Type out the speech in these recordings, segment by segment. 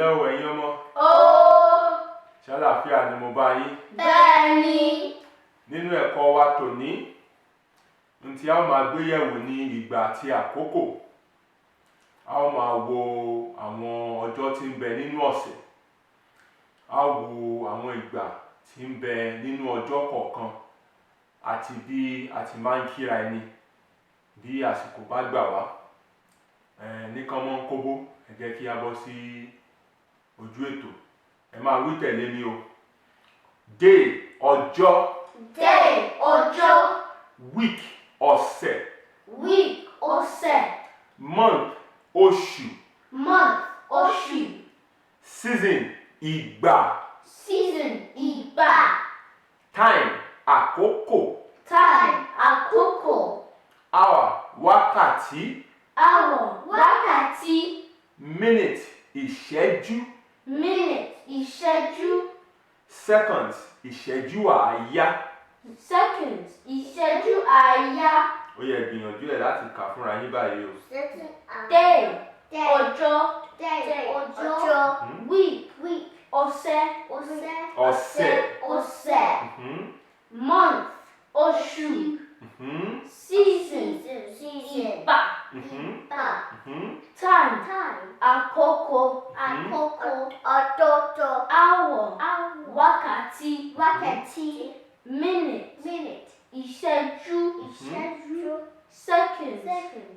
Pẹ̀lẹ́ o, ẹ̀yin ọmọ. Ó. Ṣàlàáfíà ni mo bá yín? Bẹ́ẹ̀ ni. Nínú ẹ̀kọ́ wa tòní, ohun tí a ó máa gbé yẹ̀wò ní ìgbà àti àkókò. A ó máa wo àwọn ọjọ́ tí ń bẹ nínú ọ̀sẹ̀. A ó wo àwọn ìgbà tí ń bẹ nínú ọjọ́ kọ̀ọ̀kan àti bí a ti máa ń kíra ẹni bí àsìkò bá gbà wá. Ní kánmọ́nkóbó, ẹ jẹ́ kí a bọ́ sí ojú ètò. Ẹ máa wí tẹ̀lé mi o. Day, ọjọ́. Day, ọjọ́. Week, ọ̀sẹ̀. Week, ọ̀sẹ̀. Month, oṣù. Month, oṣù. Season, ìgbà. Season, ìgbà. Time, àkókò. Time, àkókò. Hour, wákàtí. Hour, wákàtí. Minute, ìṣẹ́jú. Minute, ìṣẹ́jú. Seconds, ìṣẹ́jú àáyá. Seconds, ìṣẹ́jú àáyá. Ó yẹ gbìyànjú ẹ̀ láti kà fúnra yín báyìí o. Day, ọjọ́. Day, ọjọ́. Week, Week, ọ̀sẹ̀. Ọ̀sẹ̀. Ọ̀sẹ̀. Ọ̀sẹ̀. Month, oṣù. Season, Season, ìgbà. Ìgbà. Time, Time, àkókò. Àkókò, ọ̀tọ̀ọ̀tọ̀. Hour, Hour, wákàtí. Wákàtí. Minute, Minute, ìṣẹ́jú. Ìṣẹ́jú. Seconds, Second,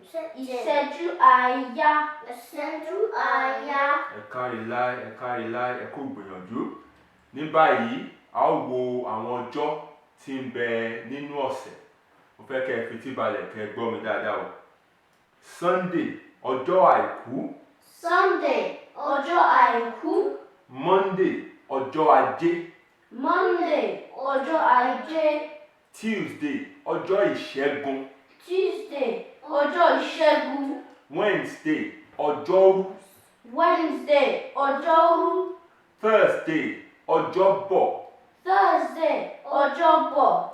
ìṣẹ́jú àáyá. Ìṣẹ́jú àáyá. Ẹ káre láé, ẹ káre láé, ẹ kú gbìyànjú. Ní báyìí, a ó wo àwọn ọjọ́ tí ń bẹ nínú ọ̀sẹ̀. Mo fẹ́ kẹ́ ẹ fetí balẹ̀ kẹ́ ẹ gbọ́ mi dáadáa o. Sunday, ọjọ́ àìkú. Sunday, ọjọ́ àìkú. Monday, ọjọ́ ajé. Monday, ọjọ́ ajé. Tuesday, ọjọ́ ìṣẹ́gun. Tuesday, ọjọ́ ìṣẹ́gun. Wednesday, ọjọ́rú. Wednesday, ọjọ́rú. Thursday, ọjọ́bọ̀. Thursday, ọjọ́bọ̀.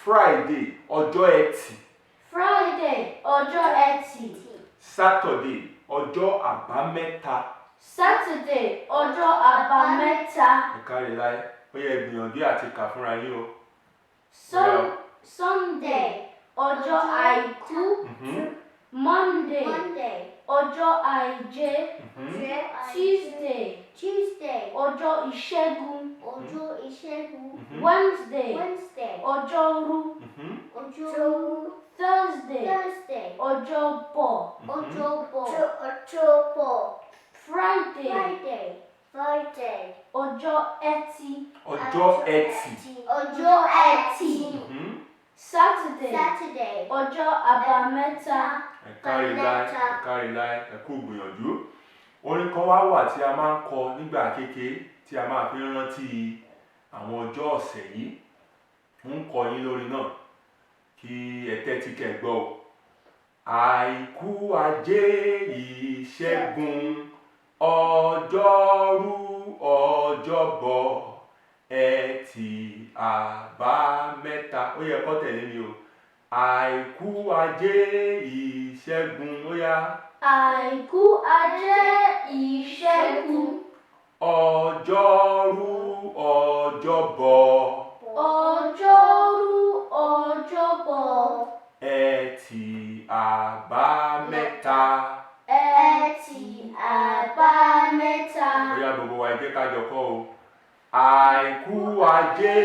Friday, ọjọ́ ẹtì. Friday, ọjọ́ ẹtì. Saturday, ọjọ́ àbámẹ́ta. Saturday, ọjọ́ àbámẹ́ta. Ẹ káre láé, ó yẹ gbìyànjú àti kà fúnra yín o. Sunday, ọjọ́ àìkú. Monday, Monday, ọjọ́ ajé. Tuesday, Tuesday, ọjọ́ ìṣẹ́gun. Ọjọ́ ìṣẹ́gun. Wednesday, Wednesday, ọjọ́rú. Ọjọ́rú. Thursday, Thursday, ọjọ́bọ̀. Ọjọ́bọ̀. Ọjọ́bọ̀. Friday, Friday, Friday, ọjọ́ ẹtì. Ọjọ́ ẹtì. Ọjọ́ ẹtì. Saturday, Saturday, ọjọ́ àbámẹ́ta. Ẹ káre láé, ẹ káre láé, ẹ kú gbìyànjú. Orin kan wá wà tí a máa ń kọ nígbà kékeré tí a máa fi ń rántí àwọn ọjọ́ ọ̀sẹ̀ yìí. Ń kọ yín lórí náà kí ẹ tẹ́tí kẹ́ gbọ́ o. Àìkú, ajé, ìṣẹ́gun, ọjọ́rú, ọjọ́bọ̀, ẹtì, àbámẹ́ta. Ó yẹ kó tẹ̀lé mi o. Àìkú, ajé, ìṣẹ́gun, ó yá. Àìkú, ajé, ìṣẹ́gun. Ọjọ́rú, ọjọ́bọ̀. Ọjọ́rú, ọjọ́bọ̀. Ẹtì, àbámẹ́ta. Ẹtì, àbámẹ́ta. Ó yá, gbogbo wa, ẹ jẹ́ ká jọ kọ́ o. Àìkú, ajé,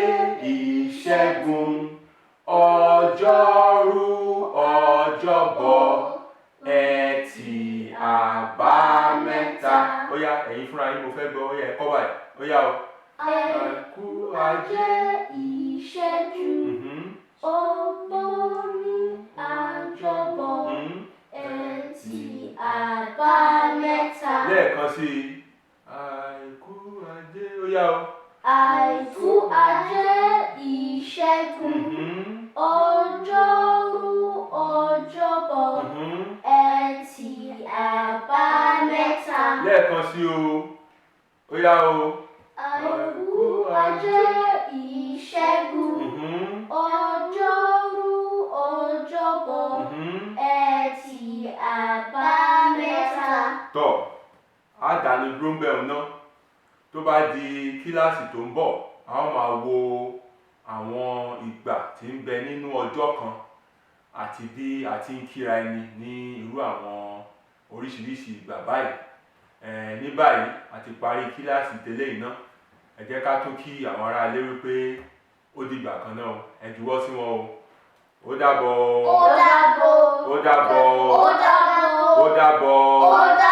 ìṣẹ́gun, ọjọ́rú, ọjọ́bọ̀, ẹtì, àbámẹ́ta. Ó yá, ẹ̀yin fúnra yín, mo fẹ́ gbọ́. Ó yá, ẹ kọ́ báyìí. Ó yá o. Àìkú, ajé. Ajé, ìṣẹ́jú. Ọjọ́rú, àjọbọ̀. Ẹtì, àbámẹ́ta. Lẹ́ẹ̀kan sí i. Àìkú, ajé, ó yá o. Àìkú, ajé, ìṣẹ́gun. Ọjọ́rú, ọjọ́bọ̀. Ẹtì, àbámẹ́ta. Lẹ́ẹ̀kan sí o, ó yá o. Àìkú, ajé, ìṣẹ́gun. Ọjọ́rú, ọjọ́bọ̀. Ẹtì, àbámẹ́ta. Tọ́. Á dánu dúró ńbẹ̀ ná. Tó bá di kíláàsì tó ń bọ̀, a ó máa wo àwọn ìgbà tí ń bẹ nínú ọjọ́ kan àti bí a ti ń kíra ẹni ní irú àwọn oríṣiríṣi ìgbà báyìí. Ní báyìí, a ti parí kíláàsì tẹ́lẹ̀ yìí ná. Ẹ jẹ́ ká tún kí àwọn ará ilé wípé ó dìgbà kan náà o. Ẹ juwọ́ sí wọn o. Ó dàbọ̀. Ó dàbọ̀. Ó dàbọ̀. Ó dàbọ̀. Ó dàbọ̀. Ó dàbọ̀.